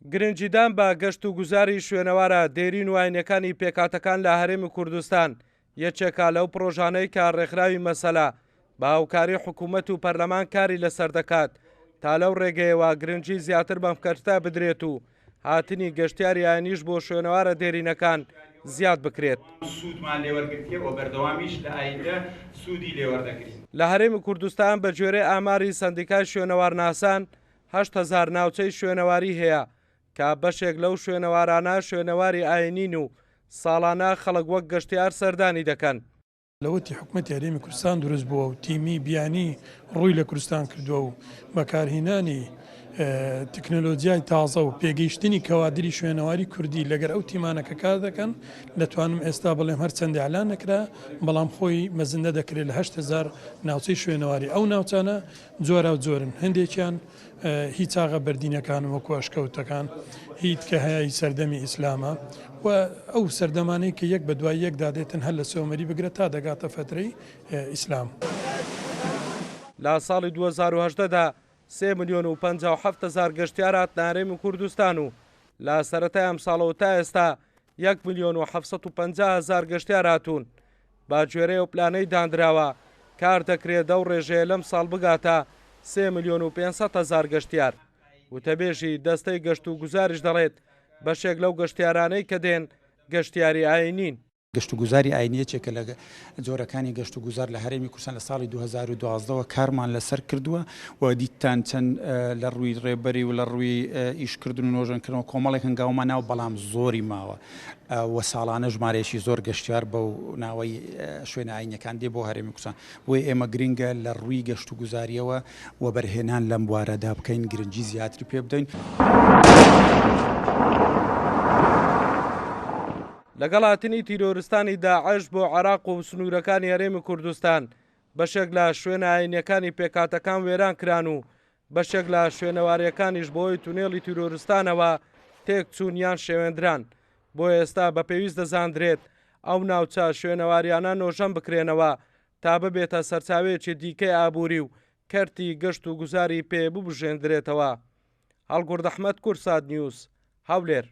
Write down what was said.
گرنگیدان بە گەشتوگوزاری شوێنەوارە دێرین و ئاینیەکانی پێکهاتەکان لە هەرێمی کوردستان یەکێکە لەو پڕۆژانەی کە ڕێکخراوی مەسەلە بە هاوکاری حکومەت و پەرلەمان کاری لەسەر دەکات تا لەو ڕێگەیەوە گرنگی زیاتر بەم کەرتە بدرێت و هاتنی گەشتیاری ئاینیش بۆ شوێنەوارە دێرینەکان زیاد بکرێت. سوودمان لێوەرگرتیە و بەردەوامیش لە ئایندە سوودی لێوەردەگرین. لە هەرێمی کوردستان بە گوێرەی ئاماری سەندیکای شوێنەوارناسان 8000 ناوچەی شوێنەواری هەیە کە بەشێک لەو شوێنەوارانە شوێنەواری ئاینین و ساڵانە خەڵک وەک گەشتیار سەردانی دەکەن. لەوەتی حکومەتی هەرێمی کوردستان دروست بووە و تیمی بیانی ڕووی لە کوردستان کردووە و بەکارهینانی تەکنۆلۆجیای تازە و پێگەیشتنی کەوادری شوێنەواری کوردی لەگەر ئەو تیمانە کە کار دەکەن دەتوانم ئێستا بڵێم هەرچەندە ئیعلان نەکرا بەڵام خۆی مەزندە دەکرێت لە 8000 ناوچەی شوێنەواری ئەو ناوچانە جۆراوجۆرن هەندێکیان هی چاغە بەردینەکان وەکو ئەشکەوتەکان هی تکە هەیە هی سەردەمی ئیسلامە و ئەو سەردەمانەی کە یەک بە دوای یەکدا دێتن هەر لە سۆمەری بگرە تا دەگاتە فەترەی ئیسلام. لە ساڵی 2018 دا سێ ملیۆن و 57 هەزار گەشتیار هاتنە هەرێمی کوردستان و لە سەرەتای ئەمساڵەوە تا ئێستا یەک ملیۆن و 750 هەزار گەشتیار هاتوون. بە گوێرەی ئەو پلانەی داندراوە، کار دەکرێت ئەو ڕێژەیە لەمساڵ بگاتە سێ ملیۆن و 500 هەزار گەشتیار. وتەبێژی دەستەی گەشتوگوزاریش دەڵێت، بەشێک لەو گەشتیارانەی کە دێن گەشتیاری ئایینین. گەشتوگوزاری ئایینی یەکێکە لە جۆرەکانی گەشتوگوزار لە هەرێمی کوردستان لە ساڵی 2012 وە کارمان لەسەر کردووە و دیتتان چەند لە ڕووی ڕێبەری و لە ڕووی ئیشکردن و نۆژەنکردنەوە کۆمەڵێک هەنگاومان ناوە بەڵام زۆری ماوە و ساڵانە ژمارەیەکی زۆر گەشتیار بەو ناوەی شوێنە ئاینیەکان دێ بۆ هەرێمی کوردستان بۆیە ئێمە گرنگە لە ڕووی گەشتوگوزاریەوە وەبەرهێنان لەم بوارەدا بکەین گرنگی زیاتری پێ بدەین. لەگەڵ هاتنی تیرۆرستانی داعش بۆ عێراق و سنوورەکانی هەرێمی کوردستان، بەشێک لە شوێنە ئاینیەکانی پێکهاتەکان وێران کران و بەشێک لە شوێنەوارییەکانیش بەهۆی تونێڵی تیرۆرستانەوە تێکچوون یان شێوێندران، بۆیە ئێستا بە پێویست دەزاندرێت ئەو ناوچە شوێنەوارییانە نۆژەن بکرێنەوە تا ببێتە سەرچاوەیەکی دیکەی ئابووری و کەرتی گەشت و گوزاری پێ ببوژێندرێتەوە. هەڵگورد ئەحمەد، کوردسات نیوز، هەولێر.